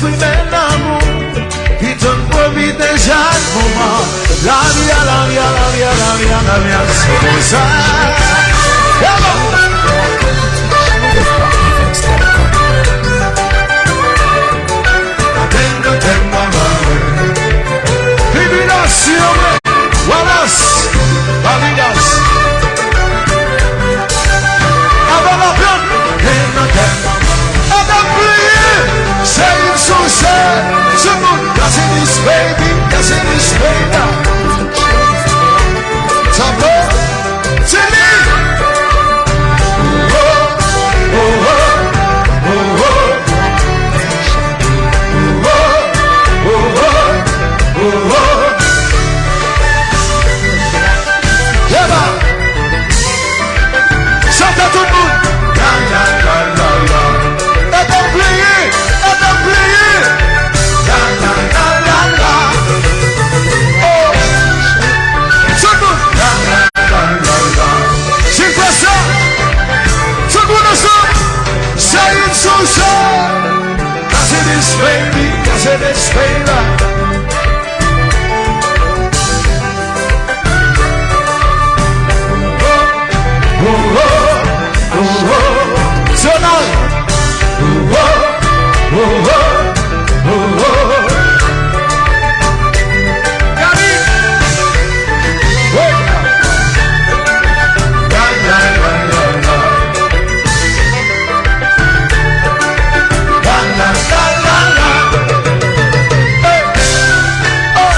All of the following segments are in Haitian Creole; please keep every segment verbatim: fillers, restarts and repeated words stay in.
Eksprimen lanmou, ki tann pwofite chak moman. Lavi a, lavi a, lavi a, lavi a, lavi a, se konsa. Come on! Tribinasyon, Wallace, Validas. Avan lapèn, e nan tèt. Adan pliye, se yon souse. Se moun, that's it is baby, that's it is baby. Sa bon? Se li. Oh, oh, oh, oh, oh. Oh, oh, oh, oh, oh. Eba! Chante tout moun! La, la, la, la, la. Adan pliye! Adan pliye! La, la, la, la, la. Oh! Tout moun! La, la, la, la, la. Silvestre! Tout moun ansanm! Say it so, say! That's it is baby, that's it is baby. Oh, oh, oh, oh, oh. Sonal. Oh, oh, oh, oh, oh, oh. Gaby. Oh. La, la, la, la, la. La, la, la, la, la. Hey. Oh.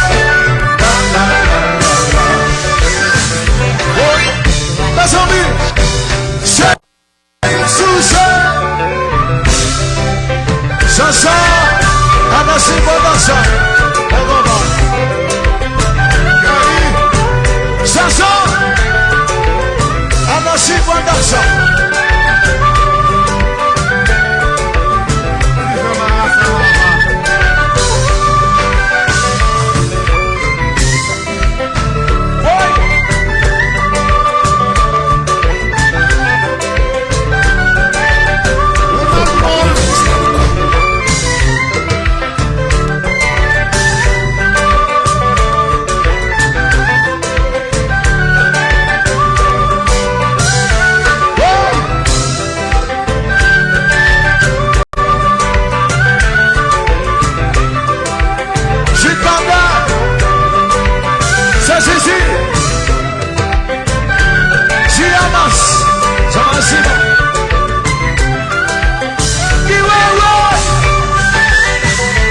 La, la, la, la, la. Woy. Mezanmi, se sou se. Sa, sa. Anansi, pandan sa. Lè konba. Sa, sa. Anansi, pandan sa. Jude Banda, se Zizi. Siamas, Siamas Simon. Kiwewe.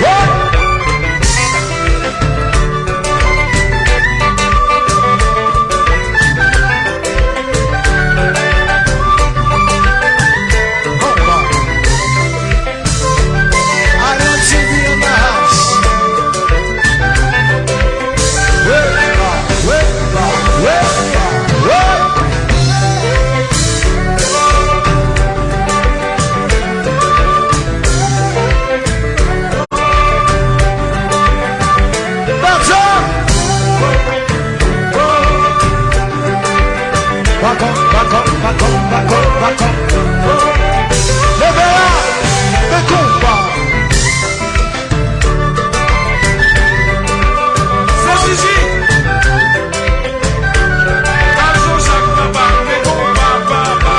Hey. Iron T V in the house. Wepa, wepa, wepa, wepa. Bata! Bata, bata, bata, bata, bata. Leve la! Men konba! Sa Zizi! Gad Jean-Jacques papa, men konba papa!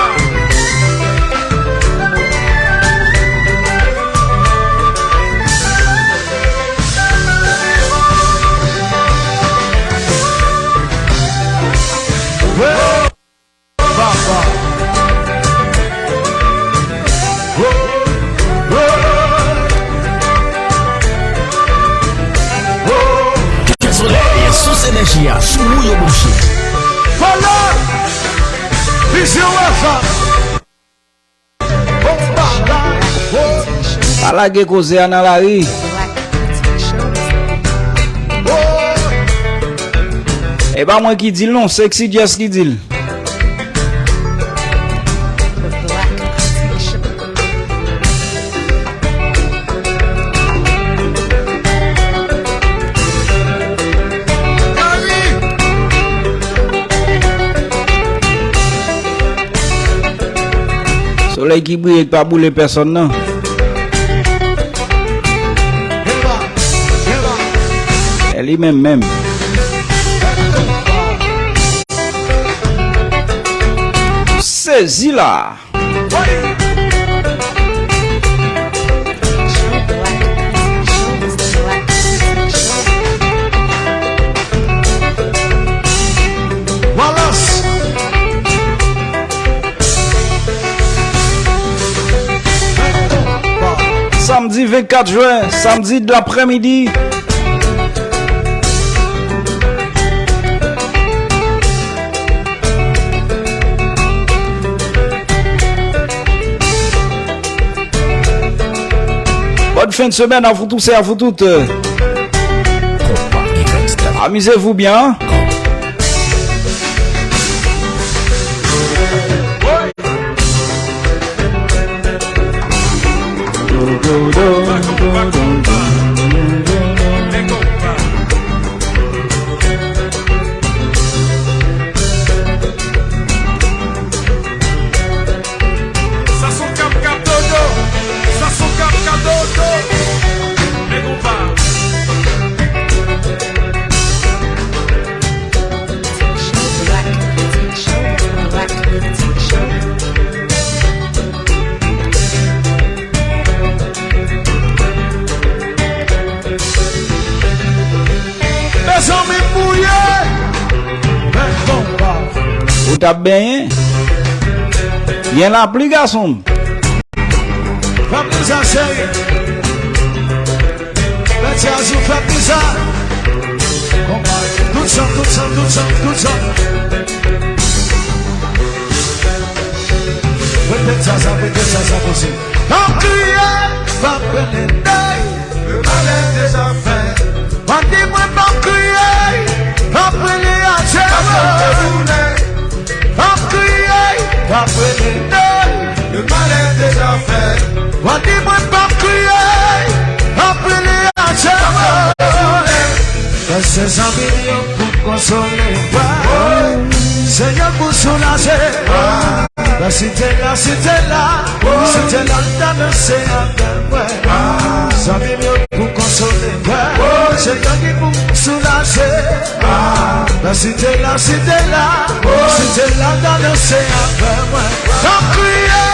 Kè solèy, sous enèji a, sou ou yo branche. Vizyon F M. Pa lage koze a nan lari. E pa mwen ki di l non, Sexy Jess ki di l. Solèy ki briye, ki pa boule pèsonn nan. Li menm menm. Sezi la. Wallace. Samdi vennkat jen, samdi de laprèmidi. Bonne fin de semaine à vous tous et à vous toutes. Amusez-vous bien. Sa son kap kap dodo. Sa son kap kap dodo. Nèg ou pa. Mezanmi, m mouye. Ou t ap benyen? Gen lapli, gason m. Fè pli sa, cheri. Fè ti azou, fè pli sa. Konpa. Tout sa, tout sa, tout sa, tout sa. Mete sa, sa, mete sa, sa posib. Pa kriye, pa plede. Le mal est déjà fait. Pa di mwen pa kriye, pa plede a Dye. Pa kriye, pa plede. Le mal est déjà fait. Pa di mwen pa kriye, pa plede a Dye. Pase zanmi yo pou konsole. Senyè pou soulaje. Mwen si te la, si te la, si te la, l ta danse avè mwen. Zanmi m yo pou konsole mwen. Se yo ki pou soulaje. Mwen si te la, si te la, si te la, l ta danse avè mwen. Pa kriye,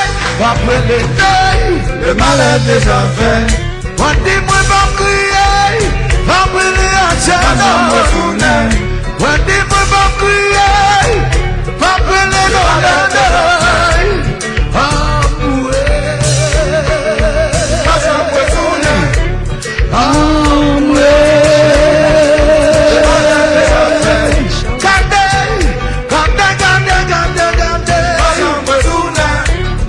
pa plede. Le mal est déjà fait. Mwen di mwen p ap kriye, p ap rele atè non. Mwen di mwen p ap kriye, p ap rele non, non, non. Anmwe. Anmwe. Gade, gade, gade, gade, gade.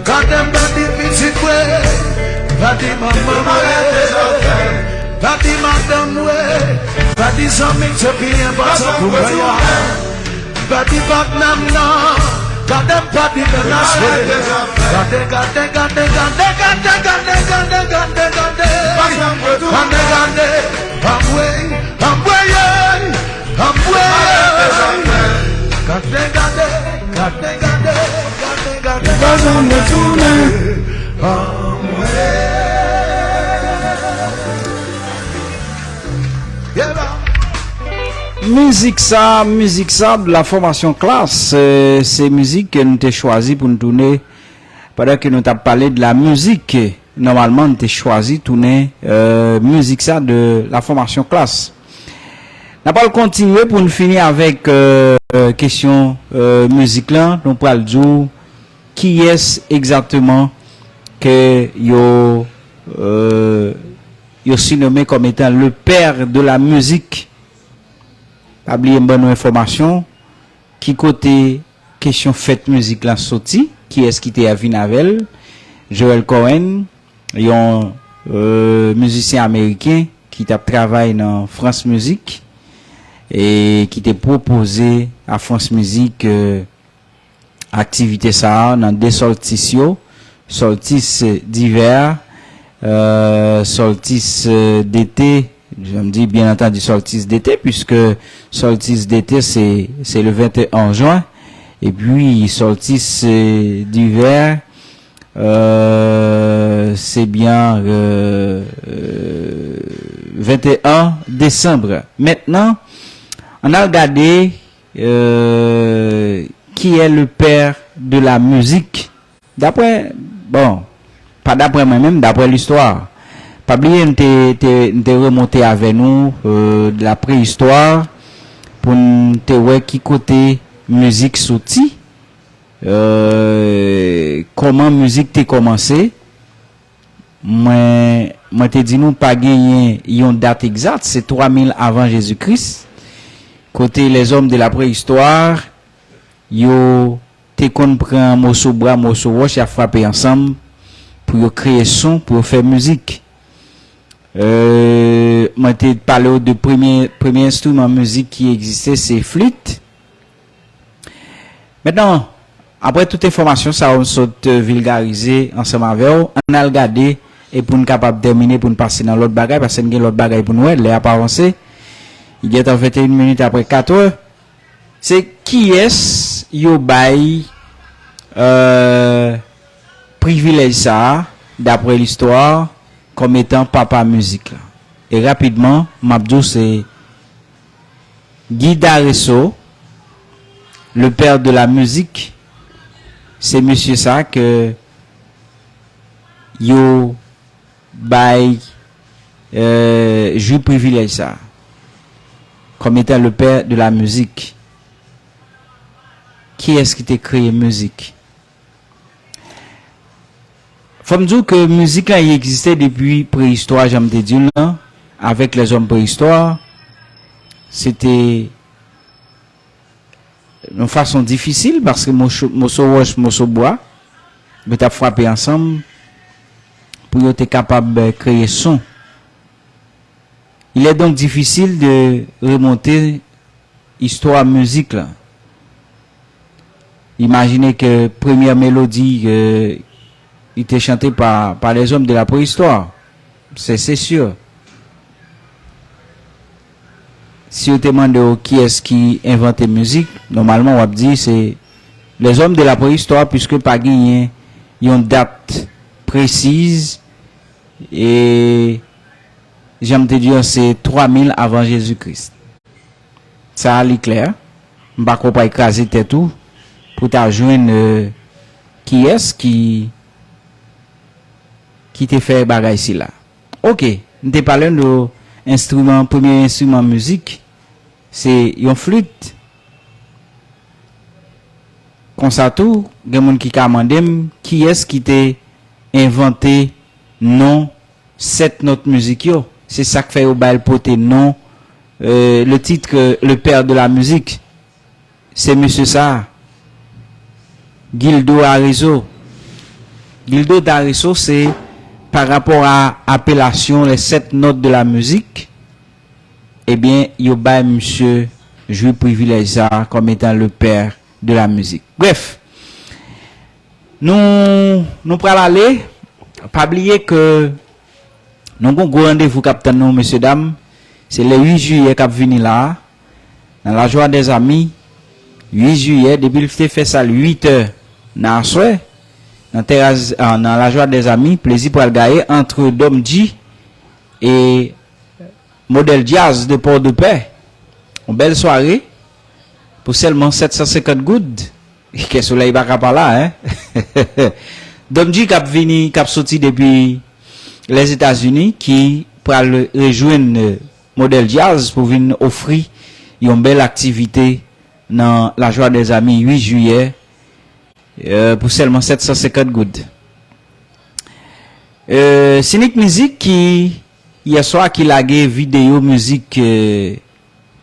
Gade m pa di pitit mwen, pa di manman mwen, pa di madanm mwen, pa di zanmi k te pi enpòtan pou mwen an, pa di patnè m nan, gade m pa di mennaj mwen. Gade, gade, gade, gade, gade, gade, gade, gade, gade, gade, anmwe, anmwe, ye. Anmwe! Gade, gade, gade, gade, gade, gade. Ou pa janm retounen. Anmwe! Yeba! Mizik sa, mizik sa, de la formation Klass, euh, se mizik ke nou te chwazi pou nou tounen pandan ke nou t ap pale de la mizik. Nòmalman, n te chwazi tounen, euh, mizik sa de la formation Klass. N a pral kontinye pou n fini avèk, euh, euh, kesyon, euh, mizik lan. Nou pral di w kiyès egzakteman ke yo, euh, yo sinome kòm etan le père de la musique. Pa bliye m ban nou enfòmasyon. Ki kote kesyon fèt mizik lan soti? Kiyès ki te vin avè l? Joel Cohen, yon, euh, mizisyen ameriken ki t ap travay nan France Musique e ki te pwopoze a France Musique, euh, aktivite sa a nan de sòltis yo, sòltis d'hiver, euh, sòltis, euh, d'été, je me dis bien entendu sòltis d'été, puisque sòltis d'été se, se le vingt et un juin, epi sòltis, euh, d'hiver, euh, se byen, euh, euh, Venteyen desanm. Mentnan, ann al gade, euh, qui est le père de la musique. Daprè, bon, pa daprè mwen menm, daprè listwa. Pa bliye, m te, te, m te remonte avè nou, euh, de la préhistoire, pou n te wè ki kote mizik soti, euh, kòman mizik te kòmanse. Mwen, mwen te di nou pa genyen yon dat egzat, se twa mil avan Jezi Kris, kote lèzòm de la préhistoire, yo te konn pran moso bwa, moso wòch, y ap frape ansanm pou yo kreye son, pou yo fè mizik. Euh, mwen te pale w de premye, premye enstriman mizik ki egziste, se flit. Mentnan, apre tout enfòmasyon sa yo m sot, euh, vilgarize ansanm avè w, ann al gade e pou n kapab tèmine, pou n pase nan lòt bagay, paske n gen lòt bagay pou n wè, lè ap avanse. Li gentan venteyen minit apre kat è. Se kiyès yo bay, euh, privilèj sa a, daprè listwa, kòm etan papa mizik la? E rapidman, m ap di w se Guy Daresso, le père de la musique, se mesye sa ke yo bay, euh, jwi privilèj sa, comme étant le père de la musique. Kiyès ki te kreye mizik? Fò m di w ke mizik la, li egziste depi preyistwa, jan m te di w lan, avèk lèzòm preyistwa. Se te yon fason difisil, paske moso, moso wòch, moso bwa, yo t ap frape ansanm pou yo te kapab, eh, kreye son. Il est donc difficile de remonter istwa mizik la. Imajine ke premyè melodi ke li te chante pa, pa lèzòm de la préhistoire. Se, se si. Si yo te mande w kiyès ki envante mizik, nòmalman w ap di se lèzòm de la préhistoire, piske pa genyen yon dat presiz, e jan m te di an, se twa mil avan Jezi Kris. Sa a li klè. M pa kwè w pral kraze tèt ou pou ta jwenn, euh, kiyès ki, ki te fè bagay sila. Oke, m te pale nou enstriman, premye enstriman mizik, se yon flit. Konsa tou, gen moun ki ka mande m kiyès ki te envante non sèt nòt mizik yo. Se sa k fè yo ba l pote non, euh, le titre, euh, le père de la musique. Se mesye sa a, Gildo Arezzo. Gildo D'Arezzo, se pa rapò a apelasyon les sept notes de la musique, ebyen, yo bay misye jwi privilèj sa a comme étant le père de la musique. Bref, nou, nou pral ale. Pa bliye ke nou gon gwo randevou k ap tann nou, mesye dam. Se le uit jiyè k ap vini la a, nan La Joie des Amis, uit jiyè, depi l te fè sa l uit è nan aswè, nan tèras, ah, nan La Joie des Amis, plezi pral gaye ant Dom G e Modèl Djaz de Pòdepè. Yon bèl sware pou sèlman sèt san senkant goud. Kè solèy pa ka pa la, en. Dom G k ap vini, k ap soti depi Lèzetazini, ki pral rejwenn, euh, Modèl Djaz pou vin ofri yon bèl aktivite nan La Joie des Amis uit jiyè, euh, pou sèlman sèt san senkant goud. Euh, Sinik Mizik ki, yè swa, ki lage videyo mizik, euh,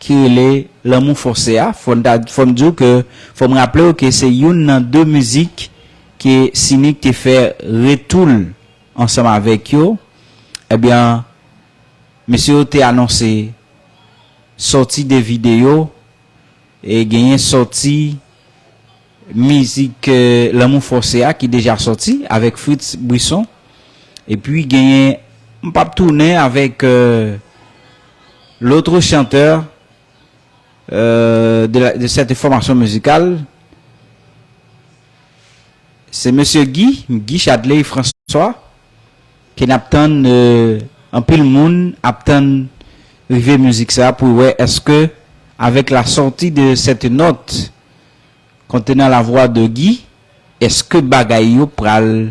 ki rele Lanmou Fòse a. Fò n ta, fò m di w ke, fò m raple w ke se youn nan de mizik ke Sinik te fè retou l ansanm avèk yo. Ebyen, mesye yo te anonse sòti de videyo, e genyen sòti mizik, eh, Lanmou Fòse a ki deja sòti avèk Fritz Brisson. Epi genyen, m p ap tounen avèk, eh, l'autre chanteur, eh, de la, de cette formation musicale. Se mesye Guy, Guy Chadley François, ke n ap tann, eh, Anpil moun ap tann rive mizik sa pou wè èske, avec la sortie de cette note contenant la voix de Guy, èske bagay yo pral,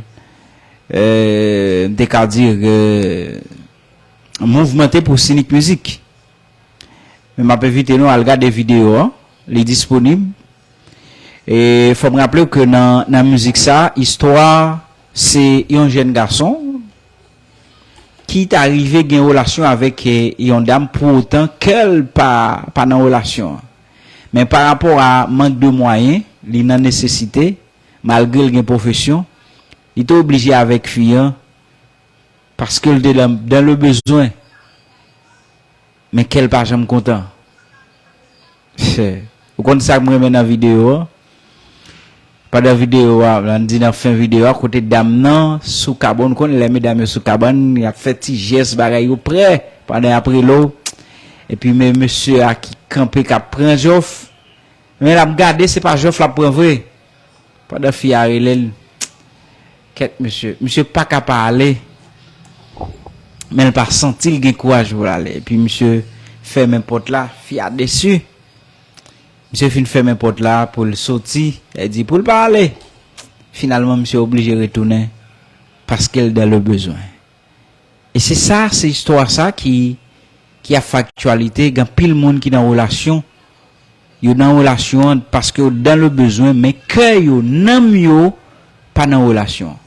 euh, m te ka di, euh, mouvmante pou Sinik Mizik. Men m ap envite nou al gade videyo a, li disponib. E fò m raple w ke nan, nan mizik sa, istwa se yon jèn gason ki ta rive gen relasyon avèk, eh, yon dam, pou otan kè l pa, pa nan relasyon an. Men pa rapò a mank de mwayen, li nan nesesite, malgre l gen pwofesyon, li te oblije avèk fi an, paske l te dans, dans le besoin. Men kè l pa janm kontan. Ou konn sa k m renmen nan videyo a? Pandan videyo a, ann di nan fen videyo a, kote dam nan sou kabann, ou konn lè medam yo sou kabann, y ap fè ti jès, bagay yo prè, pandan y ap rele w. Epi men mesye a ki kanpe, k ap pran jòf. Men l ap gade, se pa jòf l ap pran vre. Pandan fi a rele l, kèt mesye, misye pa ka pa ale. Men l pa santi l gen kouraj pou l ale. Epi misye fèmen pòt la, fi a desi. Misye fin fèmen pòt la pou l soti, e di pou l pa ale. Finalman, misye oblije retounen paske l dans le besoin. E se sa, se istwa sa ki, ki ap fè aktyalite. Gen anpil moun ki nan relasyon. Yo nan relasyon an paske yo dans le besoin, men kè yo, nanm yo, pa nan relasyon an.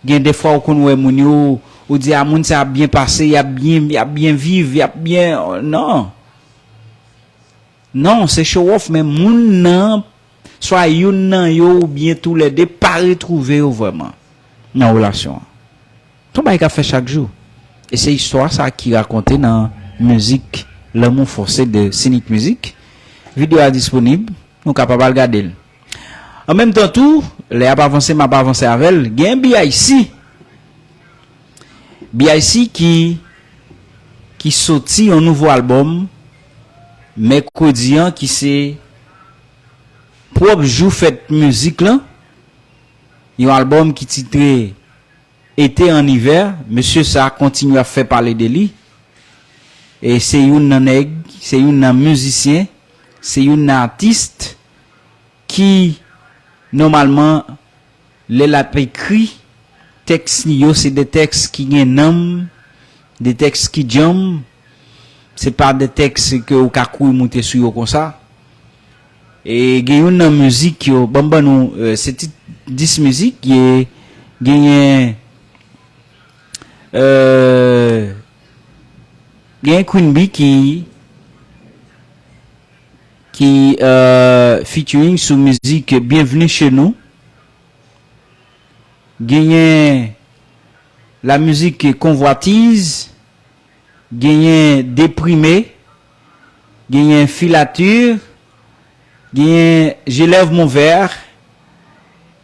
Gen defwa ou konn wè moun yo, ou di, a, moun sa ap byen pase, y ap byen, y ap byen viv, y ap byen, non. Non, se show off, men moun nan, swa youn nan yo oubyen toulède, pa retwouve yo vrèman nan relasyon an. Se yon bagay k ap fèt chak jou. E se istwa sa ki rakonte nan mizik L'amour forcé de Sinik Mizik. Videyo a disponib, nou kapab al gade l. An menm tan tou, lè y ap avanse, m ap avanse avè l. Gen B I C. B I C ki, ki soti yon nouvo albòm mèkredi an, ki se pwòp jou fèt mizik lan. Yon albòm ki titre Été en hiver. Mesye sa kontinye ap fè pale de li. E se youn nan nèg, se youn nan mizisyen, se youn nan atis ki, nòmalman, lè l ap ekri, tèks li yo, se de tèks ki gen nanm, de tèks ki djanm, se pa de tèks ke ou ka kouri moute sou yo konsa. E gen youn nan mizik yo, ban m ban nou, eh, se tit dis mizik, ye, genyen, eh, genyen Queen Bee ki, ki, eh, featuring sou mizik Bienvenue chez nous. Genyen la musique Convoitise, genyen Déprimé, genyen Filature, genyen Je lève mon verre,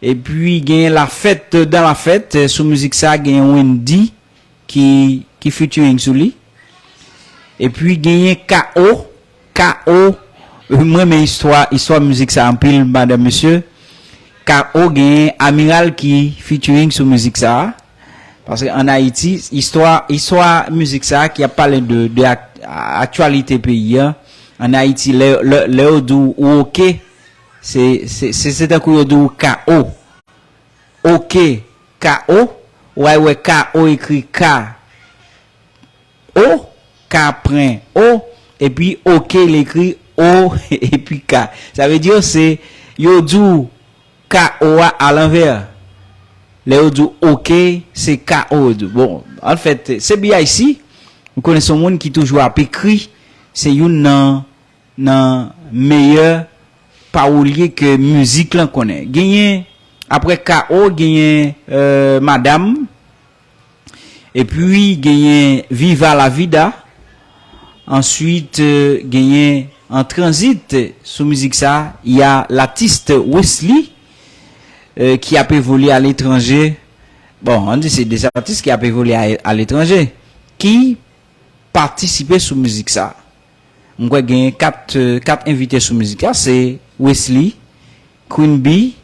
epi genyen La fête dans la fête. Sou mizik sa, genyen Wendy ki, ki featuring sou li. Epi genyen K O, K O, m renmen istwa, istwa mizik sa anpil, madanm, mesye. K O genyen Amiral ki featuring sou mizik sa. Paske ann Ayiti, istwa, istwa mizik sa ki ap pale de, de ak-, aktyalite peyi a. Ann Ayiti, lè, lè, lè yo di w ou oke, se, se, se, se tankou yo di w K O. Oke, K O, w a wè K O ekri K O, K pwen O, epi oke, l ekri O, epi K. Sa vle di yo se, yo di w K O a alanvè. Lè yo di w oke, se K O yo di w. Bon, anfèt, se B I C, nou konnen se yon moun ki toujou ap ekri, se youn nan nan meyè pawolye ke mizik lan konnen. Genyen, apre K O, genyen, euh, Madam, epi genyen Viva la Vida, answit, euh, genyen an tranzit sou mizik sa, y a l'artiste Wesley, euh, ki ap evolye aletranje. Bon, ann di se de atis ki ap evolye a, aletranje, ki patisipe sou mizik sa. M kwè genyen kat, euh, kat envite sou mizik la, se Wesley, Queen Bee,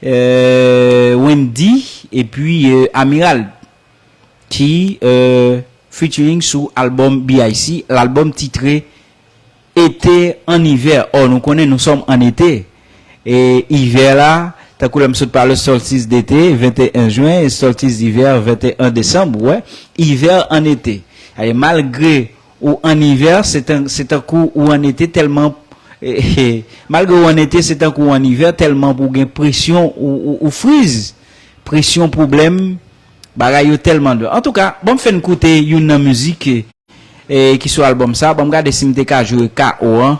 euh, Wendy, epi, euh, Amiral. ki euh, featuring sou albòm B I C, lalbòm titre Été en hiver. Or, nou konnen nous sommes en été. E ivè la, tankou lè m sot pale solstice d'été, venteyen jen, e solstice d'hiver, venteyen desanm, ou wè, hiver en été. Alè, malgre ou an ivè, se tan, se tankou ou an été tèlman, malgre ou an été, se tankou ou an ivè tèlman pou gen presyon, ou, ou, ou friz, presyon, pwoblèm, bagay yo tèlman dwòl. Antouka, ban m fè n koute youn nan mizik, e, ki sou albòm sa. Ban m gade si m te ka jwe K O an.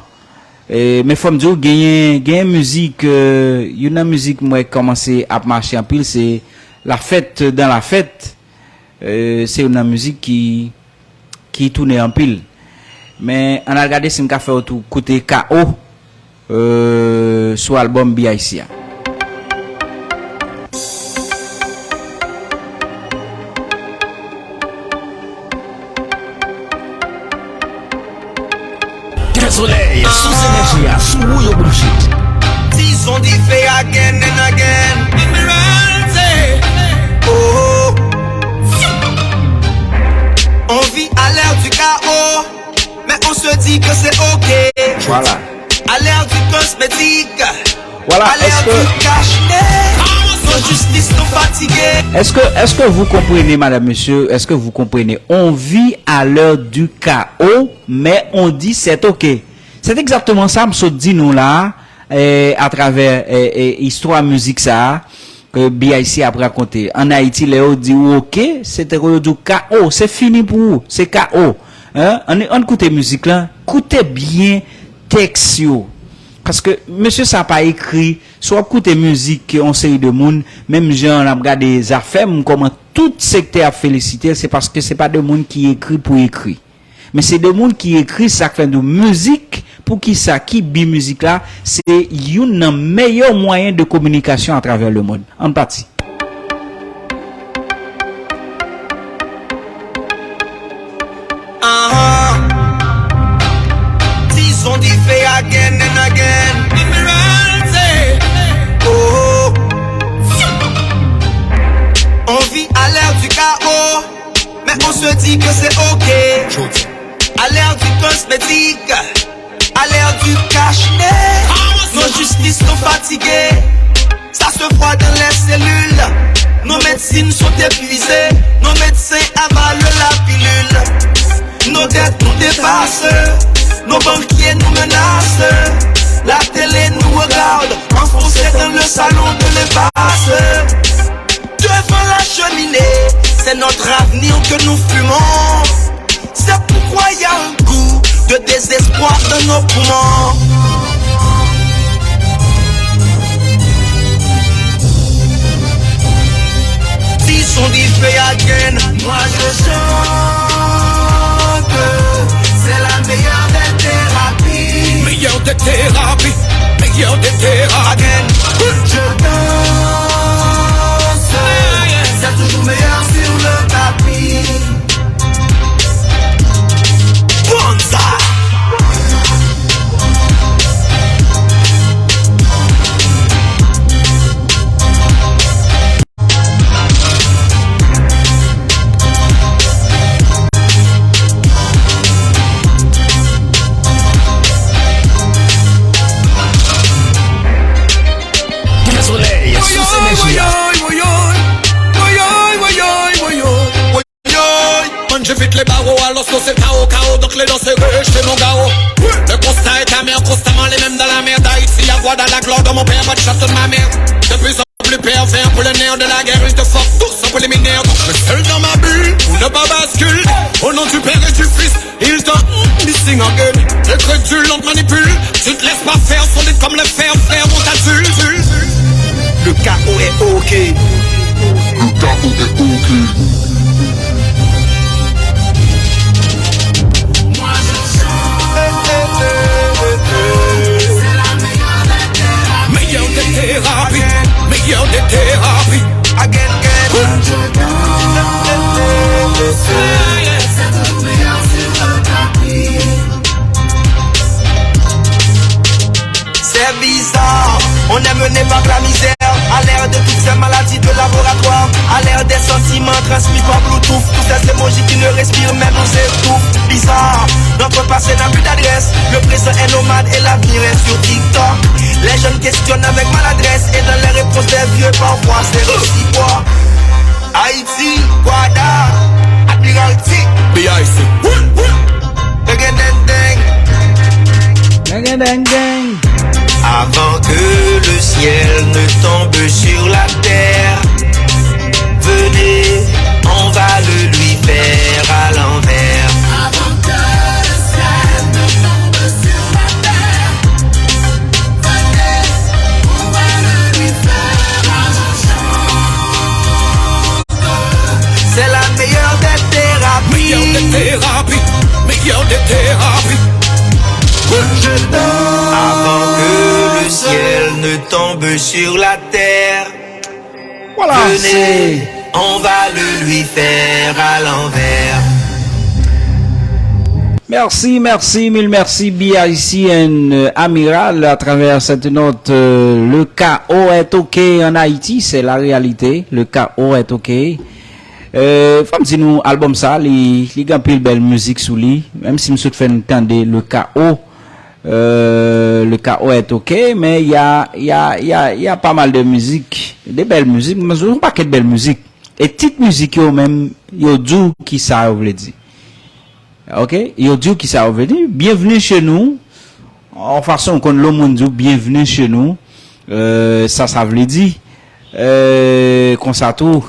E, men fò m di w, genyen, genyen mizik, e, youn nan mizik m wè k kòmanse ap mache anpil, se La fête dans la fête. E, se youn nan mizik ki, ki tounen anpil. Men, ann al gade si m ka fè w tou koute K O, e, sou albòm B I C a. Kè Solèy, sous enèji a, sou Wouyo Boulshit. Tizon dife again and again. Emerald, oh. On vit à l'ère du chaos, mais on se dit que c'est ok. Voilà. À l'ère du cosmétique, voilà, à l'ère du cache-nez, nos justices sont fatiguées. Est-ce que, est-ce que vous comprenez, madame, monsieur, est-ce que vous comprenez? On vit à l'heure du chaos, mais on dit c'est ok. C'est exactement sa m sot di nou la, e, atravè, e, e, istwa mizik sa a, ke B I C ap rakonte. Ann Ayiti, lè yo di w oke, se tankou yo di w K O, se fini pou ou, se K O. Hein? Ann, ann koute mizik lan, koute byen tèks yo. Paske mesye sa pa ekri, si w ap koute mizik yon seri de moun, menm jan n ap gade Zafèm, kòman tout sektè ap felisite l, se paske se pa de moun ki ekri pou ekri. Men se de moun ki ekri, sa k fè m di w mizik, poukisa, ki bi mizik la, se youn nan meyè mwayen de kominikasyon atravè lemonn. Ann pati. Ah, tizon dife again and again. Emerald, oh. On vit à l'ère du chaos, mais on se dit que c'est ok. À l'ère du cosmétique, à l'ère du cache-nez, nos justices sont fatiguées. Ça se voit dans les cellules. Nos médecines sont épuisées. Nos médecins avalent la pilule. Nos dettes nous dépassent. Nos banquiers nous menacent. La télé nous regarde, enfoncés dans le salon de l'impasse. Devant la cheminée, c'est notre avenir que nous fumons. C'est pourquoi il y a un goût de désespoir dans nos poumons. Tizon dife again. Moi je chante, c'est la meilleure des thérapies. Meilleure des thérapies, meilleure des thérapies. Again. Je danse, c'est toujours meilleur sur le tapis. Bonza. Kè Solèy, sous enèji a. Yoy, man, je vide les barreaux, alors que c'est chaos, chaos, donc les dents serrées, je fais mon garrot. Le constat est amer, constamment les mêmes dans la merde. Haïti, la Guadeloupe, la gloire dans mon père, pas de château de ma mère. De plus en plus pervers pour le nerf de la guerre, ils te forcent tous en préliminaire. Donc je me seul dans ma bulle, pour ne pas basculer. Au nom du Père et du Fils, ils t'ont missing again. Incrédule, on te manipule. Tu te laisses pas faire, solide comme le fer, frère, on t'adule. Le chaos est ok. Le chaos est ok. Meilleure des thérapies, meilleure des thérapies. Again, again. C'est bizarre, on est mené par la misère, à l'ère de toutes ces maladies de laboratoire, à l'ère des sentiments transmis Même on s'étouffe, bizarre. Notre passé n'a plus d'adresse. Le présent est nomade et l'avenir est sur TikTok. Les jeunes questionnent avec maladresse et dans les réponses des vieux, parfois c'est réciproque. Haïti, Guada, Admiralty, B I C. Deng, deng, deng. Deng, deng, deng. Avant que le ciel ne tombe sur la terre, venez, on va le lui faire à l'envers. Avant que le ciel ne tombe sur la terre, venez, on va le lui faire à l'envers. C'est la meilleure des thérapies. Meilleure des thérapies. Meilleure des thérapies. Avant que le ciel ne tombe sur la terre, voilà, venez, on va le lui faire à l'envers. Merci, merci, mille merci, B I C and, euh, Amiral, à travers cette note, euh, le chaos est OK en Haïti, c'est la réalité, le chaos est OK. Euh, fò m di nou, albòm sa, li, li gen anpil bèl mizik sou li, menm si m sot fè n tande le chaos, euh, le chaos est OK, men y a, y a, y a, y a pas mal de musique, de bèl mizik, m yon pakèt bèl mizik. E tit mizik yo menm, yo di w ki sa yo vle di. OK? Yo di w ki sa yo vle di. Bienvenue chez nous. Yon fason w konn lè moun di w bienvenue chez nous. Euh, sa sa vle di. Euh, konsa tou,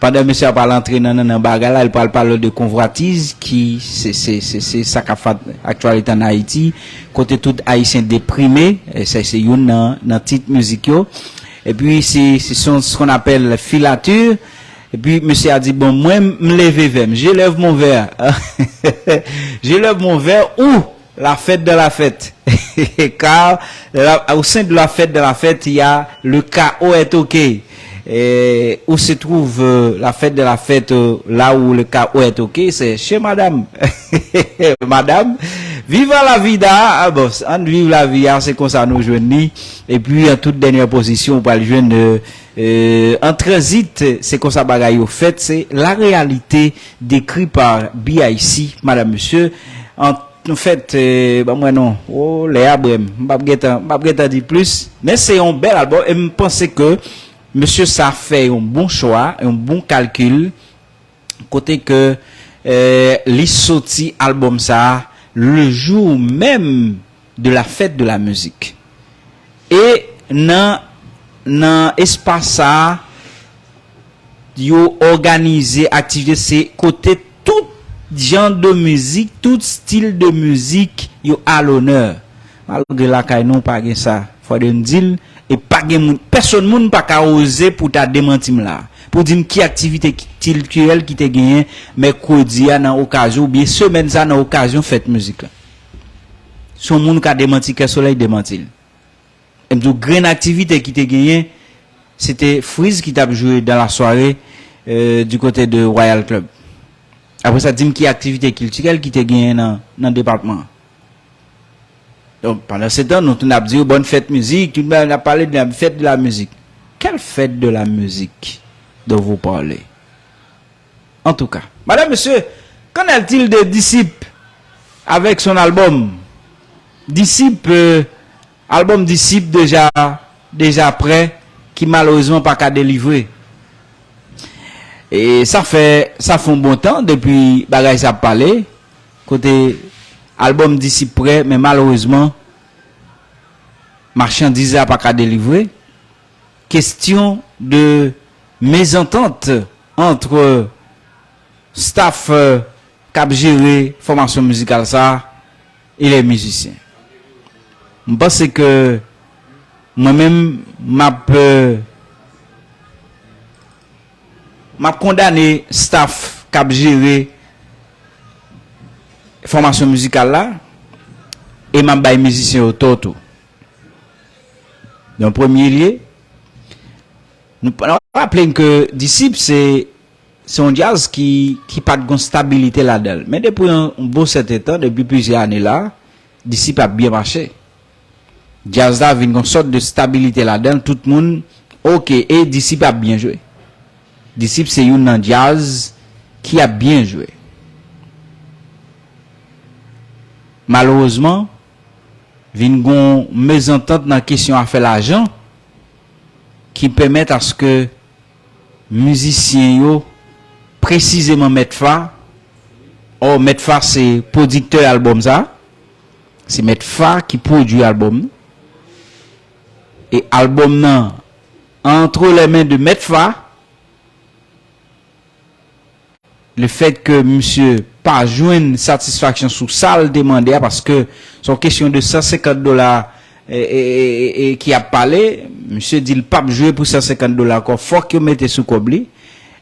pandan mesye a pral antre nan, nan, nan bagay la, li pral pale de konvwatiz ki se, se, se, se sa k ap fè aktyalite an Ayiti, kote tout Ayisyen deprime, e se, se youn nan, nan tit mizik yo. Epi se, se son, ce qu'on appelle filature. Epi mesye a di, bon, mwen, m leve vè m. Je lève mon verre. Je lève mon verre ou la fête dans la fête. Car la, au sein de la fête dans la fête, il y a le chaos est OK. Et où se trouve, euh, la fête de la fête, euh, là où le chaos est OK, c'est chez madame. Madame, viva la vida, ah bon, ann viv lavi a, se konsa nou jwenn li. Epi, an tout dènyè pozisyon, ou pral jwenn, euh, euh, an tranzit, se konsa bagay yo fèt, se la réalité décrit par B I C, madame, monsieur. An, anfèt, euh, ban mwen non, oh, lè a brè m, m p ap gentan, m p ap gentan di plis, men se yon bèl albòm, e m panse ke mesye sa fè yon bon chwa, yon bon kalkil, kote ke, eh, li soti albòm sa a le jour même de la fête de la musique. E nan, nan espas sa a, yo òganize aktivite, se kote tout jan de mizik, tout stil de mizik yo a lonè. Malgre lakay nou pa gen sa, fò de m di l, e pa gen moun, pèsonn moun pa ka oze pou ta demanti m la. Pou di m ki aktivite kiltirèl ki te genyen mèkredi a nan okazyon, oubyen semèn sa nan okazyon fèt mizik la. Si yon moun ka demanti Kè Solèy, demanti l. E m di w, grenn aktivite ki te genyen, se te Freeze ki t ap jwe dans la soirée, euh, du côté de Royal Club. Apre sa, di m ki aktivite kiltirèl ki te genyen nan, nan depatman an. Donk, pandan se tan, nou tout n ap di yo, bonne fête musique, tout moun ap pale de la fête de la musique. Quelle fête de la musique dont vous parlez? En tout cas, madame, monsieur, qu'en est-il de Disip avec son album? Disip, euh, album Disip deja, deja prè, ki malerezman pa ka delivre. E sa fè, sa fè yon bon tan depi bagay sa ap pale, kote album Disip prè, men malerezman, machandiz la pa ka delivre. Question de mezantant entre staff, euh, k ap jere fòmasyon mizikal sa a e les musiciens. M panse ke mwen menm, m ap, euh, m ap kondane staff k ap jere fòmasyon mizikal la, e m ap bay mizisyen yo tò tou. Nan premye lye, nou pa, nou raple n ke Disip se, se yon djaz ki, ki pa t gon stabilite ladan l. Men depi yon, yon bon sèten tan, depi plizyè ane la, Disip ap byen mache. Djaz la vin gon sòt de stabilite ladan l, tout moun, oke, e Disip ap byen jwe. Disip se youn nan djaz ki ap byen jwe. malerezman, vin gon mezantant nan kesyon afè lajan ki pèmèt aske mizisyen yo, presizeman Mèt Fa, ò, Mèt Fa se pwodiktè albòm sa, se Mèt Fa ki pwodui albòm nan, e albòm nan entre les mains de Mèt Fa, le fait que misye pa jwenn satisfaksyon sou sa l te mande a, paske se yon kesyon de san senkant dola, e, e, e, e, e ki ap pale, misye di l p ap jwe pou san senkant dola ankò, fòk yo mete sou kòb li.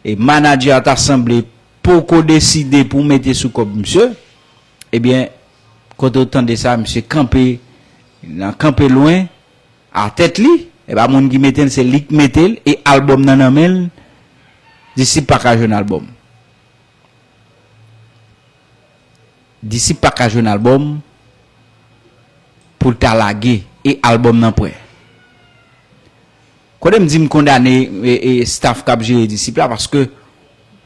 E manadjè a ta sanble poko deside pou mete sou kòb misye. Ebyen, kote w tande sa, misye kanpe, nan kanpe lwen, atèt li, e pa moun ki mete l, se li k mete l, e albòm nan nan men l, Disip pa ka jwenn albòm. Disip pa ka jwenn albòm pou l ta lage, e albòm nan prè. Kote m di m kondane, e, e, staff k ap jere Disip la, paske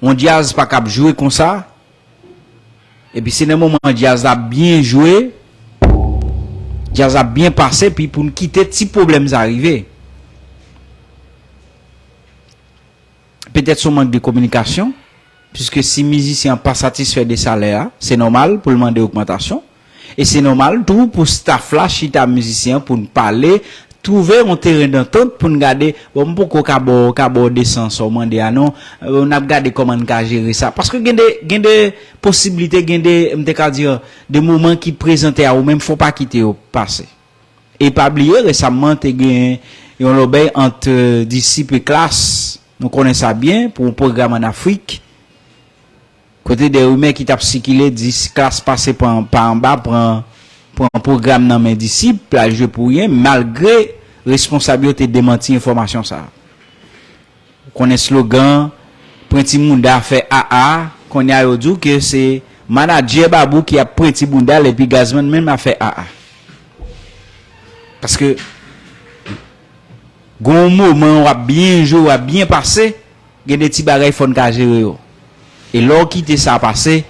yon djaz pa ka ap jwe konsa, epi se nan moman djaz la ap byen jwe, djaz la ap byen pase, epi pou n kite ti pwoblèm sa rive. Petèt se yon mank de kominikasyon, piske si mizisyen an pa satisfè de salè a, se nòmal pou l mande ogmantasyon. E se nòmal tou pou staff la chita mizisyen an pou n pale, twouve yon teren dantant pou n gade, bon, m poko ka ba w, ka ba w de san sa w mande a non, e, n ap gade kòman n ka jere sa. Paske gen de, gen de posiblite, gen de, m te ka di, de moman ki prezante a ou menm, fò w pa kite yo pase. E pa bliye, resamman, te gen yon lòbèy ant, e, Disip e Klass, nou konnen sa byen, pou yon pwogram ann Afrik. Kote de rimè ki t ap sikile, di Klass pase pa, pa anba, pran, pran pwogram nan men Disip, l al jwe pou ryen, malgre responsab yo te demanti enfòmasyon sa a. Ou konnen slogan, pran ti mouda fè aa, kounye a yo di w ke se manadjè Babou ki ap pran ti mouda l epi Gazman menm ap fè aa. Paske gon moman w ap byen jwe, w ap byen pase, gen de ti bagay fò n ka jere yo. E lè w kite sa pase,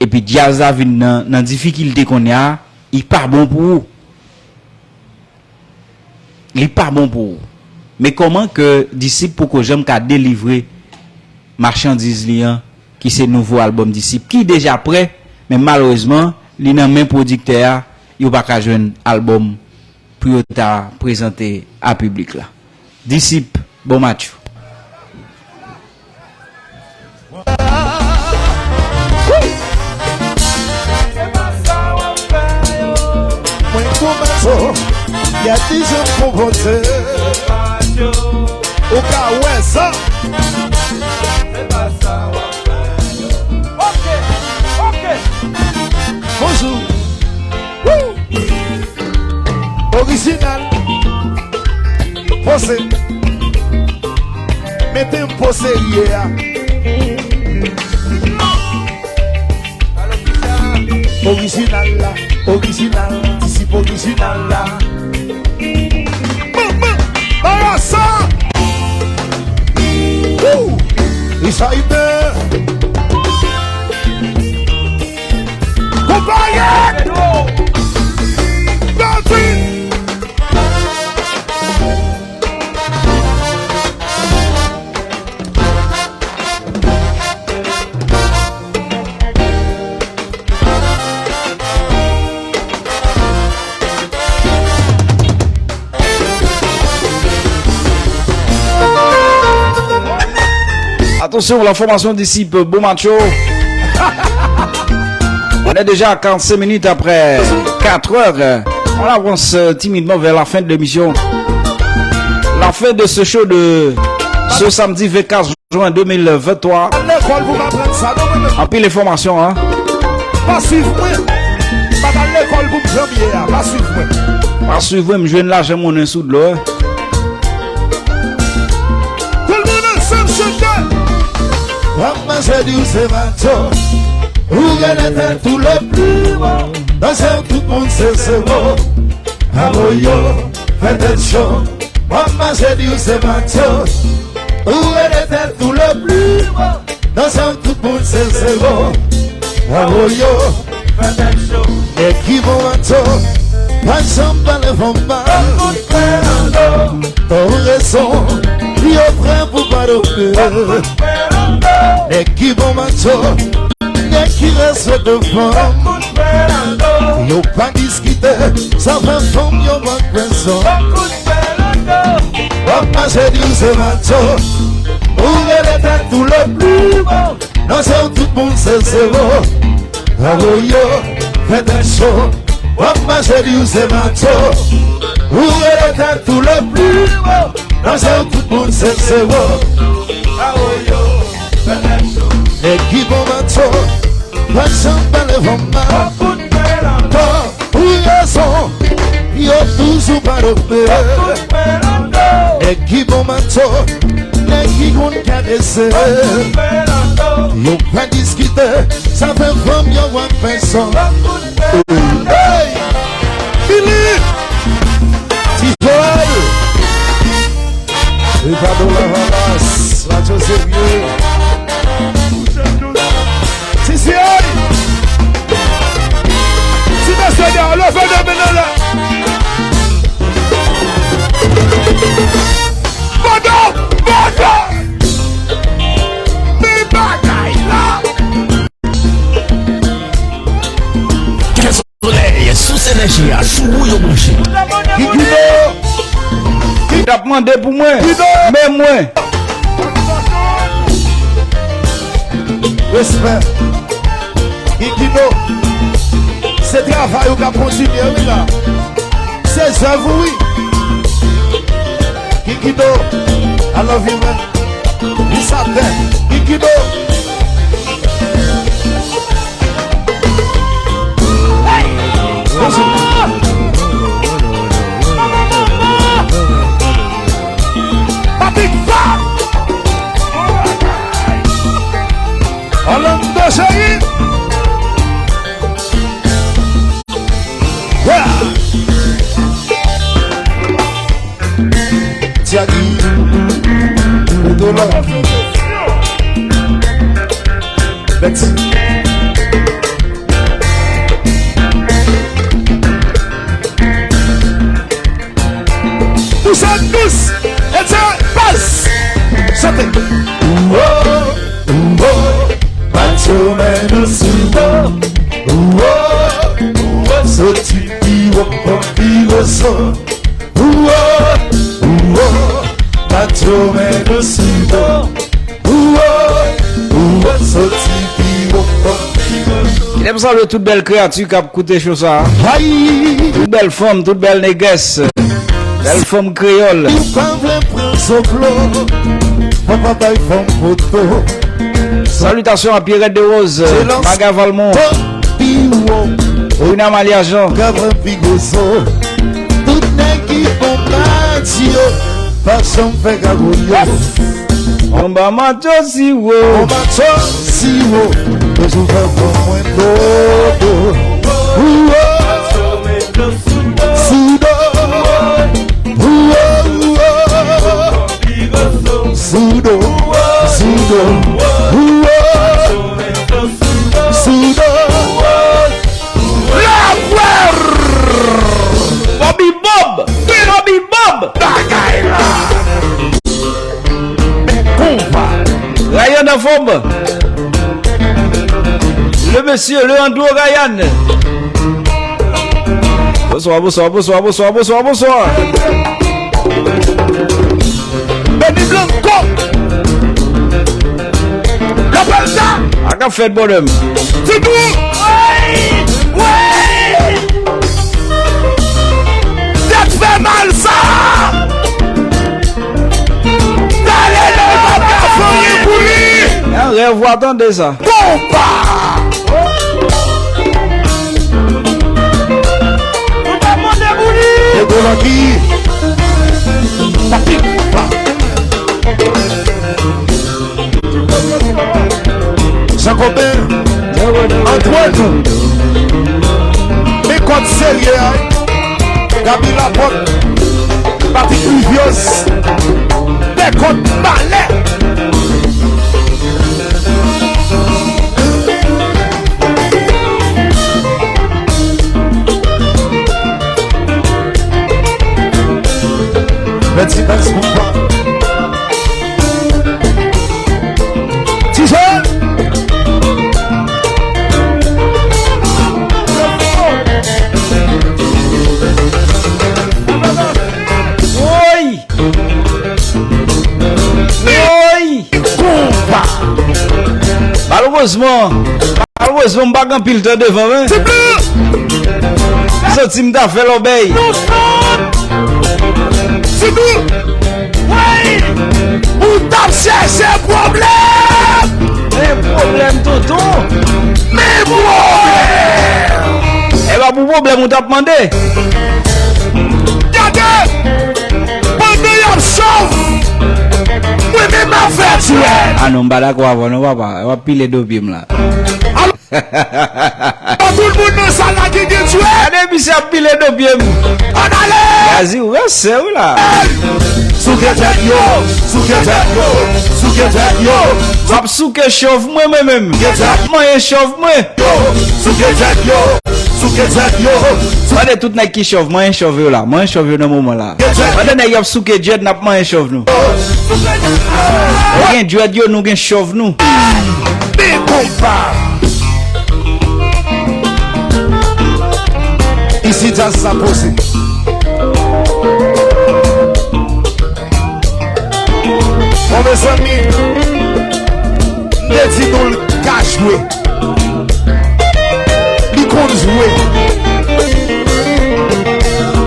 epi djaz la vin nan, nan difikilte kounye a, li pa bon pou ou. Li pa bon pou ou. Men kòman ke Disip poko janm ka delivre machandiz li an, ki se nouvo albòm Disip, ki deja prè, men malerezman, li nan men pwodiktè a, yo pa ka jwenn albòm pou yo ta prezante a piblik la. Disip, bon match. Mwen kòmanse, y a di jan m konpòte. Ou ka wè sa. Bonjou. Woo! Orijinal. Poze. Mete m poze ye a. Orijinal la, orijinal, Disip orijinal la. Barasa! Woo! Richard Hubert! Konpayi! Daddy! Attention, la formation Disip, bon match. On est déjà à quarante-cinq minutes après quatre heures. On avance, euh, timidement vers la fin de l'émission. La fin de ce show de ce samedi vingt-quatre juin deux mille vingt-trois. Al lekòl pou m aprann sa, non, mwen menm. Anpil enfòmasyon, hein. Pa swiv mwen. Pa t al lekòl pou m janm ye a. Pa swiv mwen. Pa swiv mwen, m jwenn lajan monnen sou dlo, hein. Tout le monde ensemble chante. Wap manje di w se macho. Ou rele tèt ou le plus haut. Nan je w tout moun se zewo. Awoyo, fè tèt cho. Wap manje di w se macho. Ou rele tèt ou le plus haut. Nan je w tout moun se zewo. Awoyo, Nèg ki bon manto pa janm pale fanm mal. Ou rezon, yo prè pou padone. Nèg ki bon manto, nèg ki respekte fanm. Yo pa diskite, sa fè fanm yo mank rezon. W ap mache di w se manto, ou rele tèt ou le pli bon. Nan je w tout moun se zewo. Awoyo, fè tèt cho. W ap mache di w se manto, ou rele tèt ou le pli wo. Nan je w tout moun se zewo. Awoyo, fè tèt cho. Nèg ki bon manto pa janm pale fanm mal. Pou rezon, yo toujou padone. Nèg ki bon manto, nèg ki konn karese. Yo pa diskite, sa fè fanm yo wè fè son. Hey! Fini! Ti Joel! Ricardo Lavalas, Radyo Serye. Ti Siyay! Ti mesye de, leve de men nan la! Bodo! Bodo! Men bagay la! Solèy, sous enèji a, sou ou yo branche. Guido! Li t ap mande pou mwen, men mwen. Respè. Guido, se travay ou k ap kontinye, wi, la. Se zèv ou, wi. Guido, I love you, man. Wi, sa tè. Guido. Patrick Fab! Orlando cheri! Yeah! Tiagi, Dola, Bèti. Pou sa dous, et se baz. Chante. Ouwo, ouwo, macho men nou sou do. Ouwo, ouwo, soti pi wo, pran pi gwo son. Ouwo, ouwo, macho men nou sou do. Ouwo, ouwo, soti pi wo, pran pi gwo son. Kilè m salye tout bèl kreyati k ap koute cho sa a. Tout bèl fanm, tout bèl nègès, bèl fanm kreyòl. Ou pa vle pran zoklo, papa bay fanm poto. Salutations à Pierrette de Rose, Maga Valmont, Rina Maliajan. Tout nèg ki bon bandi yo, pa janm fè kagoul yo. Anba mato siwo. Anba mato siwo. Toujou fè pou mwen dodo. Ouwo. Sou do. Ouwo, ouwo. Sou do. Sou do. Ouwo. Sou do. Lapwèl! Bobby Bob! Wi, Bobby Bob! Bagay la! Men konpa! Ryan anfòm! Le mesye, le Andro Ryan! Bonswa, bonswa, bonswa, bonswa, bonswa, bonswa! Benny Blanco. Kapèl sa. A k ap fèt, bòdèm. Ti Bou. Wi. Wi. Tèt fè mal sa. Talè nan l pa ka fè anyen pou li. Yon rèv w a tande sa. Konpa. Nou pa mande pou li. Ego Lucky. Papi. Jean Copain. Antoine. Men kòd serye a. Gaby Laporte. Patrick Rivios. Dèkòd malè. Malerezman, malerezman, m pa gen anpil tan devan, men. Ti blan! Santi m ta fè lòbèy. Nou sot! Ti blan! Wi! Ou t ap chèche pwoblèm! Men pwoblèm, tonton! Men pwoblèm! E pa pou pwoblèm ou t ap mande. Gade! Pandan y ap chòf, mwen menm m ap fè djwèt. A non, m pa dakò avè w non, papa. W ap pile do pye m la. Alò, tout moun nan sal la ki gen djwèt. Gade misye ap pile do pye m. Ann ale! Gazi, ou wè sè w la. Souke tèt yo, souke tèt yo, souke tèt yo. M ap souke chòv mwen, mwen menm. M ap manyen chòv mwen. Yo, souke tèt yo, souke tèt yo. Gade tout nèg ki chòv, manyen chòv yo la. Manyen chòv yo nan moman la. Pandan nèg y ap souke djwèt, n ap manyen chòv nou. Yo gen djwèt yo, nou gen chòv nou. Men konpa. Isi djaz sa poze. Bon, mezanmi, m te di nou l ka jwe. Li konn jwe.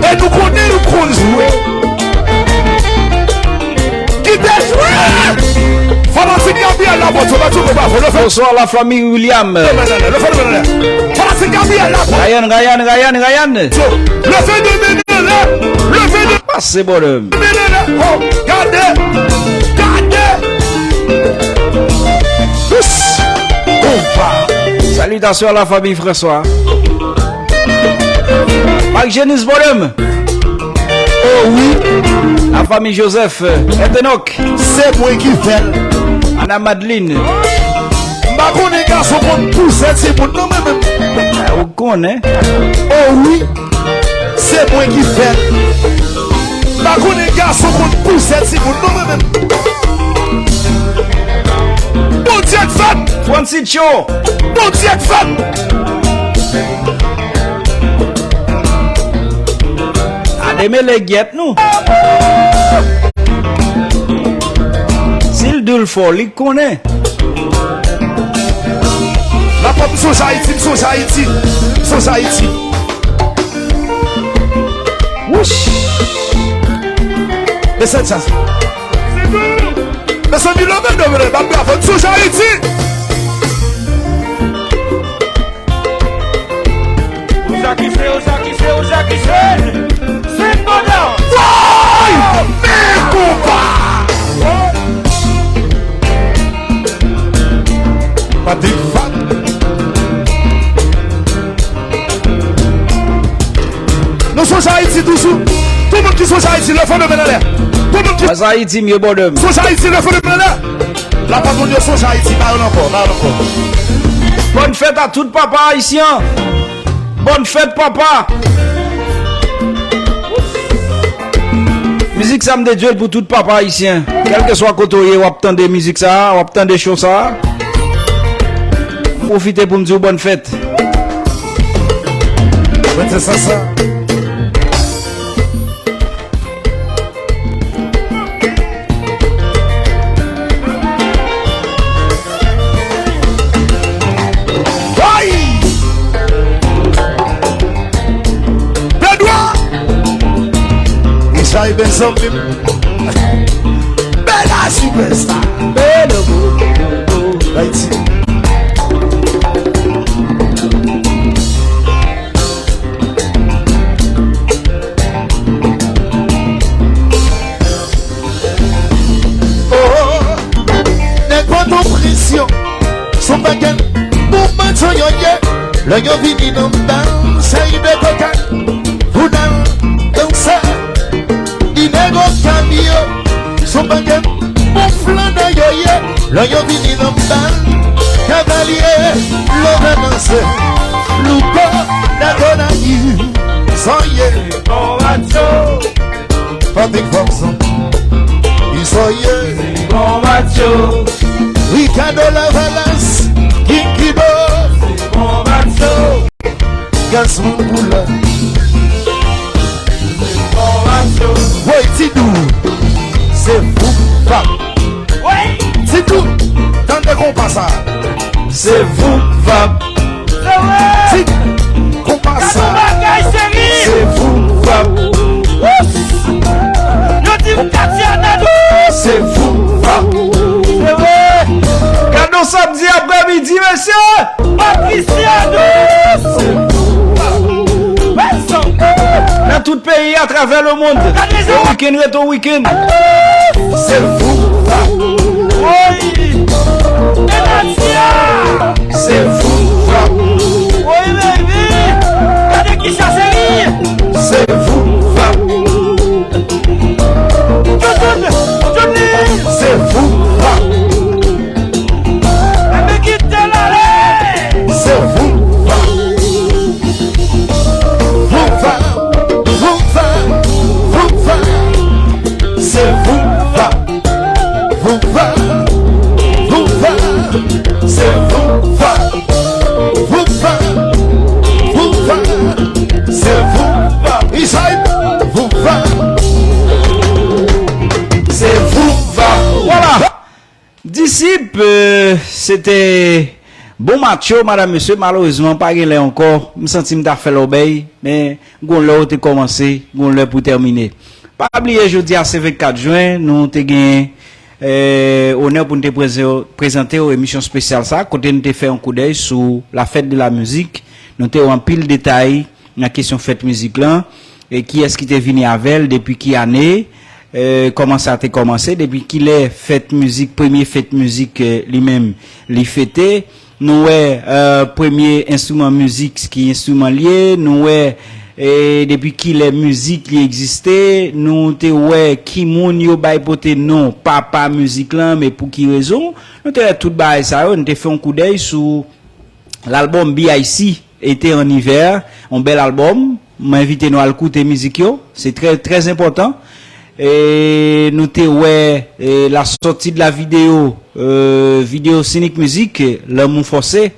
E nou konnen li konn jwe. Kite jwe! Fanatik Gabriel Laporte, fanatik ou pa fò, leve. Bonsoir la famille William. Leve men anlè, leve men anlè. Fanatik Gabriel Laporte. Ryan, Ryan, Ryan, Ryan. Leve men anlè, leve men anlè. Pase, bonhomme. Oh, gade! Gade! Ous! Konpa! Salutations à la famille François. Marc Genis, bonhomme. Oh wi. La famille Joseph, euh, Etenok. Se mwen ki fè l. Anna Madeline. M pa konnen gason konn pouse timoun non, mwen menm. Ou konnen. Oh wi. Se mwen ki fè l. M pa konnen gason konn pouse timoun non, mwen menm. Bondye k fè l. Francis Cho. Bondye k fè l. A demele gyèt nou. Si l di l fò, li konnen. Lapòt, m sonje Ayiti, m sonje Ayiti, m sonje Ayiti. Wouch! Mesye djaz. Mesye Milo, men domine, bat bravo, m sonje Ayiti. Oza kise, oza kise, oza kise. Sing bonheur. Woy! Men konpa! Patrick Fat. Nou sonje Ayiti toujou. Tout moun ki sonje Ayiti, leve men anlè. Tout moun ki Mas Ayiti, mye bòdèm. Sonje Ayiti, leve men anlè. Lapòt, moun yo sonje Ayiti, ba yo nan kò, ba yo nan kò. Bonne fête à tout papa haïtien. Bonne fête, papa. Mizik sa m dedye l pou tout papa ayisyen. Kèlkeswa kote w ye, w ap tande mizik sa, w ap tande cho sa. M pwofite pou m di w bòn fèt. Mwen te sa sa. Woy! Pedro! Isay ben zanmi m. Bèl a sipèsta. Bèl a Ayiti. Oh, nèg Pòtoprens yo, se yon pakèt bon macho yo ye. Lè yo vini nan bal, seri de koka, boudal, dansa, di nèg Okap yo, se yon pakèt bon flannè yo ye. Lè yo vini nan bal, kavalye, love danse, louko, dagonayi, soye. Bon radyo. Patrick Forson, Isoye. Bon radyo. Ricardo Lavalas, King Kido. Bon radyo. Gasman Poula. Bon radyo. Woy, Tidou, se fou, pa. Woy. Tidou, tande konpa sa. Voup vap. Di konpa sa. Gade yon bagay, cheri. Se voup vap. Yo di m Katiana Dous. Se voup vap. Se vre. Gade yon samdi aprèmidi, mesye. Patricia Dous. Se voup vap. Nan tout peyi, atravè lemonn. Yon wikenn ret yon wikenn. Se voup vap. Woy. E Nadia. Se voup vap. Woy, baby. Gade kisa se li. Se voup vap. Djodjon, Djodjon. Se voup vap. Baby, kite l ale. Se voup vap. Voup vap, voup vap, voup vap. Se voup vap. Voup vap, voup vap. Se voup vap. Voup vap, voup vap. Se voup vap. Isay, voup vap. Se voup vap. Vwala. Disip, euh, se te bon match yo, madam, mesye. Malerezman, pa gen lè ankò. M santi m ta fè lòbèy, men gon lè ou te kòmanse, gon lè pou tèmine. Pa bliye, jodi a se vennkat jen, nou te gen, euh, onè pou n te preze-, prezante w emisyon espesyal sa, kote n te fè yon koudèy sou la fête de la musique. Nou te wè anpil detay nan kesyon fèt mizik lan, e kiyès ki te vini avè l, depi ki ane, e kòman sa te kòmanse, depi kilè fèt mizik, premye fèt mizik, e, li menm, li fete. Nou wè, e, premye enstriman mizik, ki enstriman l ye, nou wè, e, depi kilè mizik li egziste, nou te wè ki moun yo bay pote non papa mizik lan, men pou ki rezon. Nou te wè tout bagay sa yo, nou te fè yon koudèy sou lalbòm B I C, Été en hiver, yon bèl albòm. Mwen envite nou al koute mizik yo. Se trè, trè enpòtan. E nou te wè, e, la sortie de la vidéo, e, vidéo Sinik Mizik, Lanmou Fòse.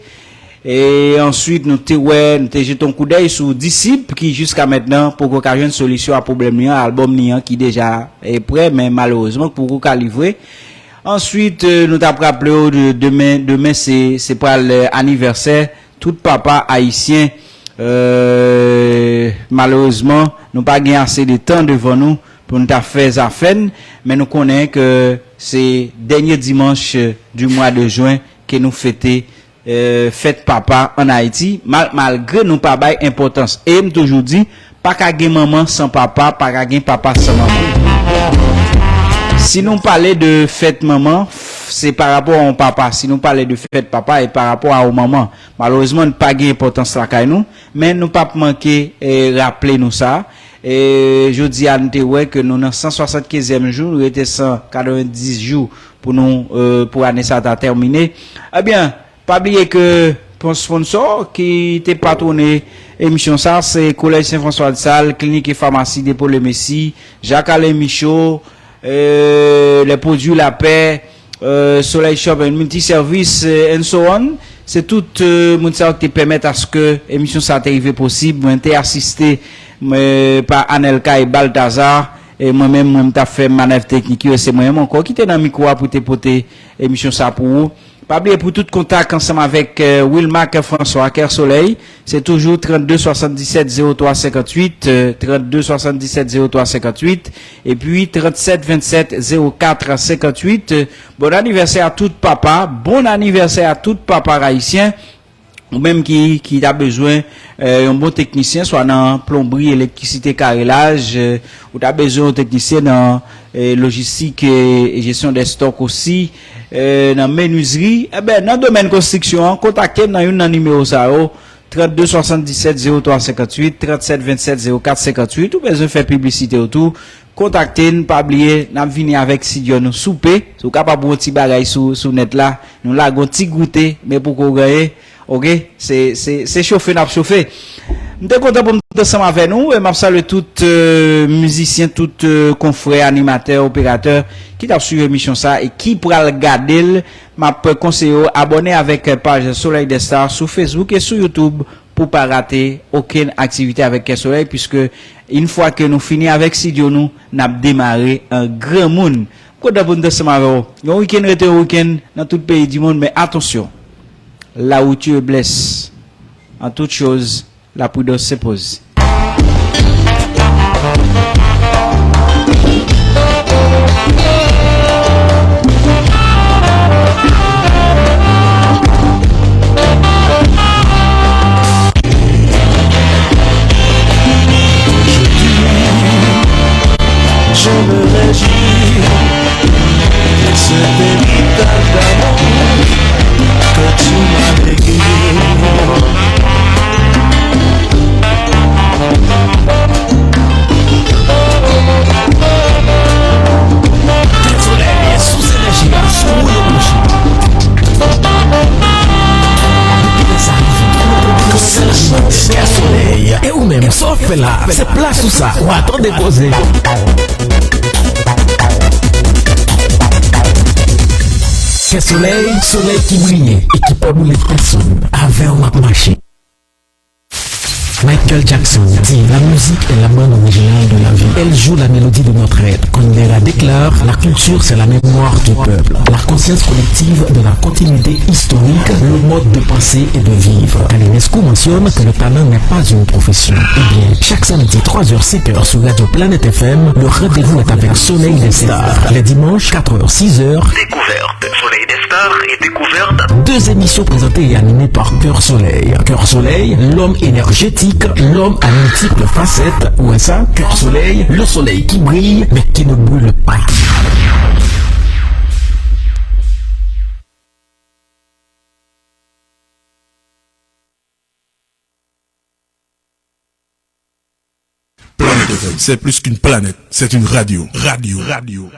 E answit, nou te wè, nou te jete yon koudèy sou Disip, ki jiska mentnan poko ka jwenn solisyon a pwoblèm li an, albòm li an ki deja, e, prè, men malerezman poko ka livre. Answit, e, nou t ap raple w de demen, demen se, se pral, e, anivèsè tout papa ayisyen. E, malerezman, nou pa gen ase de tan devan nou pou n ta fè zafè n, men nou konnen ke se dènye dimanch du mois de juin ke nou fete, e, fèt papa ann Ayiti, mal-, malgre nou pa bay enpòtans. E m toujou di, pa ka gen manman san papa, pa ka gen papa san manman. Si nou pale de fèt manman, f-, se pa rapò a yon papa. Si nou pale de fèt papa, e pa rapò a yon manman. Malerezman, n pa gen enpòtans lakay nou, men nou p ap manke, e, raple nou sa. E jodi a, n te wè ke nou nan san swasannkenzyèm jou, nou rete san katrevenndis jou pou nou, e, pou ane sa ta tèmine. Ebyen, pa bliye ke pon-, sponsò ki te patwone emisyon sa, se Kolèj Sen Franswa de Sal, Klinik e Famasi Depo Lemesi, Jacques Alain Michaud, e, Les Produits La Paix, e, Soleil Shop and Multiservice, e, and so on. Se tout, e, moun sa yo ki te pèmèt aske emisyon sa te rive posib. Mwen te asiste, mwen, pa Anelka e Baltazar. E mwen menm, mwen m t ap fè manèv teknik yo. Se mwen menm ankò ki te nan mikwo a pou te pote emisyon sa pou ou. Pa bliye pou tout kontak ansanm avèk, e, Wilma Kè Franswa, Kè Solèy, se toujou trannde swasanndisèt zewo twa senkantuit, e, trannde swasanndisèt zewo twa senkantuit, epi trannsèt vennsèt zewo kat senkantuit. Bon anivèsè a tout papa, bon anivèsè a tout papa ayisyen. Ou menm ki, ki ta bezwen, e, yon bon teknisyen, swa nan plonbri, elektrisite, karelaj, e, ou ta bezwen yon teknisyen nan, e, lojistik, e, e jesyon dè stòk osi, e, nan menizri, enben, nan domèn konstriksyon an, kontakte m nan youn nan nimewo sa yo, trannde swasanndisèt zewo twa senkantuit, trannsèt vennsèt zewo kat senkantuit, ou bezwen fè piblisite w tou, kontakte n, pa bliye, n ap vini avèk sidyo nou soupe. Si w kapab yon ti bagay sou, sou nèt la, nou lage yon ti goute, men poko genyen, oke? Se, se, se chofe n ap chofe. M te kontan pou m te ansanm avè nou, e m ap salye tout, e, mizisyen, tout, e, konfrè, animatè, operatè ki t ap swiv emisyon sa e ki pral gade l. M ap konseye w abòne avèk paj Soleil des Stars sou Facebook e sou YouTube pou pa rate okenn aktivite avèk Kè Solèy, piske yon fwa ke nou fini avèk estidyo nou, n ap demare an granmoun. M kontan pou n te ansanm avè w. Yon wikenn rete yon wikenn nan tout peyi di mond, men atansyon. là où tu es blesse. En toute chose, la prudence s'impose. Je me réjouis de ce véritable amour que tu m'as légué. Kè Solèy, sou Enèji a, sou Wouye Mouche. Depi lè sa rive, nou pran sèl animatè, Kè Solèy. E ou menm, sa w ap fè la? Se plas ou sa, w a tande koze. Kè Solèy, solèy ki briye e ki pa boule pèsonn. Avè w m ap mache. Michael Jackson dit : la musique est la bande originale de la vie. Elle joue la mélodie de notre être. Kounyera déclare : la culture, c'est la mémoire du peuple, la conscience collective de la continuité historique, le mode de penser et de vivre. Calinesco mentionne que le talent n'est pas une profession. Eh bien, chaque samedi, trois heures, cinq heures, sur Radio Planète F M, le rendez-vous est avec Soleil des Stars. Les dimanches, quatre heures, six heures, Découverte, Soleil des Stars et Découverte. Deux émissions présentées et animées par Cœur Soleil. Cœur Soleil, l'homme énergétique, l'homme à multiples facettes. Ou wè sa, Cœur Soleil, le soleil qui brille, mais qui ne brûle pas. Planète F M, c'est plus qu'une planète, c'est une radio. Radio, radio.